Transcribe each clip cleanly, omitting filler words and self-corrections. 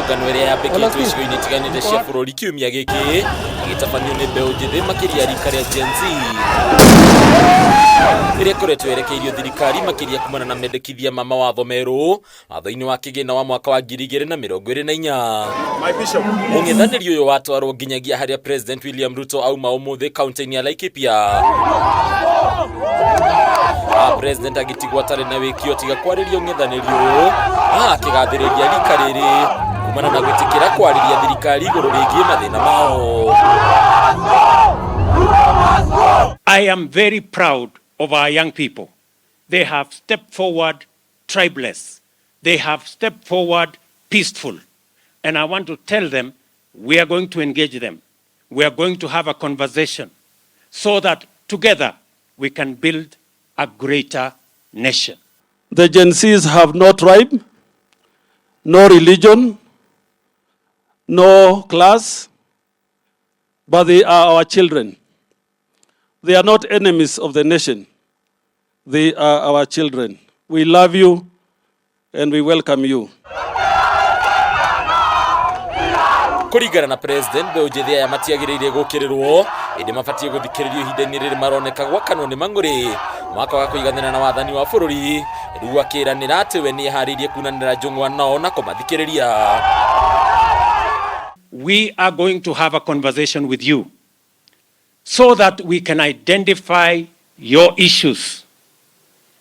Mĩrũrũngano ĩrĩa yambĩkĩtwo icigo-inĩ itiganĩte cia bũrũri kiumia gĩkĩ ĩgĩtabanio nĩ mbeũ njĩthĩ makĩria rika rĩa Gen Z ĩrĩa ĩkoretwo yerekeirio thirikari makĩria kumana na mendekithia ma mawatho merũ watho-inĩ wa kĩgĩna wa mwaka wa 2024. Mũng'ethanĩri ũyũ watwarwo nginyagia harĩa President William Ruto auma ũmũthĩ kaunti-inĩ ya Laikipia. Ah, President agĩtigwo atarĩ na wĩkio tiga kwarĩria ũng'ethanĩri ũyũ ah, akĩgathĩrĩria rika rĩrĩ kumana na gwĩtĩkĩra kwarĩria thirikari igũrũ rĩgiĩ mathĩna mao. I am very proud of our young people. They have stepped forward tribeless. They have stepped forward peaceful. And I want to tell them we are going to engage them. We are going to have a conversation so that together we can build a greater nation. The Gen Zs have no tribe, no religion, no class, but they are our children. They are not enemies of the nation. They are our children. We love you and we welcome you. Kũringana na president, mbeũ njĩthĩ aya matiagĩrĩire gũkĩrĩrwo ĩndĩ mabatiĩ gũthikĩrĩrio ihinda-inĩ rĩrĩ maroneka gwakanwo nĩ mang'ũrĩ mwaka wa kũiganĩra na wathani wa bũrũri. Rĩu akĩranĩra atĩ we nĩeharĩirie kunanĩra njũng'wa nao na kũmathikĩrĩria. We are going to have a conversation with you so that we can identify your issues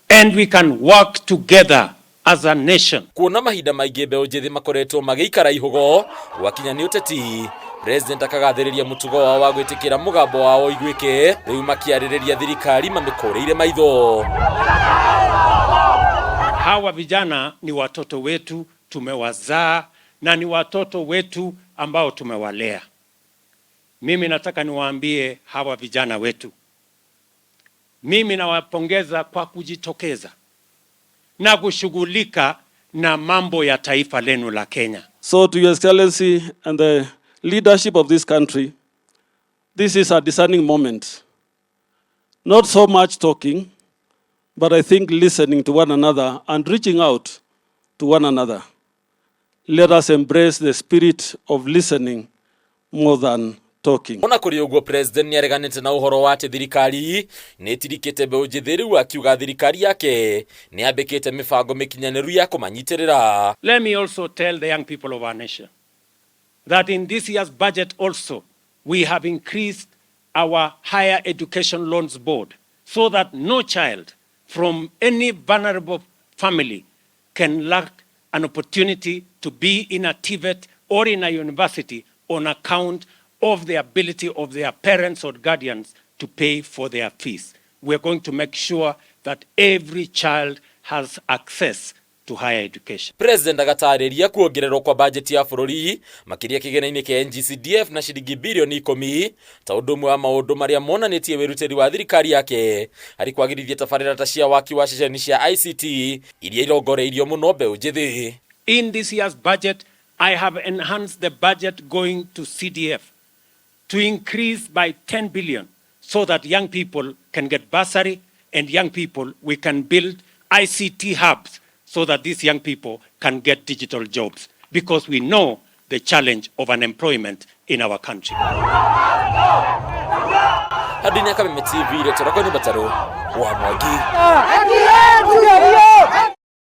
and we can work together as a nation. Kuona mahinda maingĩ mbeũ njĩthĩ makoretwo magĩikara ihũgo gwakinya nĩ ũteti, president akagathĩrĩria mũtugo wao wa gwĩtĩkĩra mũgambo wao ũiguĩke rĩu makĩarĩrĩria thirikari mamĩkũrĩire maitho. Hawa vijana ni watoto wetu, tumewazaa na ni watoto wetu ambao tumewalea. Mimi nataka niwaambie hawa vijana wetu, mimi nawapongeza kwa kujitokeza na kushughulika na mambo ya taifa lenu la Kenya. So to Your Excellency and the leadership of this country, this is a discerning moment. Not so much talking, but I think listening to one another and reaching out to one another. Let us embrace the spirit of listening more than talking. Ona kũrĩ ũguo, president nĩareganĩte na ũhoro wa atĩ thirikari nĩ ĩtirikĩte mbeũ njĩthĩ, rĩu akiuga thirikari yake nĩ yambĩkĩte mĩbango mĩkinyanĩru ya kũmanyitĩrĩra. Let me also tell the young people of our nation that in this year's budget also, we have increased our Higher Education Loans Board so that no child from any vulnerable family can lack an opportunity to be in a TVET or in a university on account of the ability of their parents or guardians to pay for their fees. We are going to make sure that every child has access to higher education. President agatarĩria kuongererwo kwa bajeti ya bũrũri makĩria kĩgĩna-inĩ kĩa NGCDF na ciringi birioni 10 ta ũndũ ũmwe wa maũndũ marĩa monanĩtie wĩrutĩri wa thirikari yake harĩ kwagĩrithia tabarĩra ta cia waki wa ceceni cia ICT iria irongoreirio mũno mbeũ njĩthĩ. In this year's budget, I have enhanced the budget going to CDF to increase by 10 billion so that young people can get bursary and young people, we can build ICT hubs so that these young people can get digital jobs, because we know the challenge of unemployment in our country. Handũ-inĩ ya Kameme TV, rĩtwa rĩakwa nĩ Mbatarũ wa Mwangi.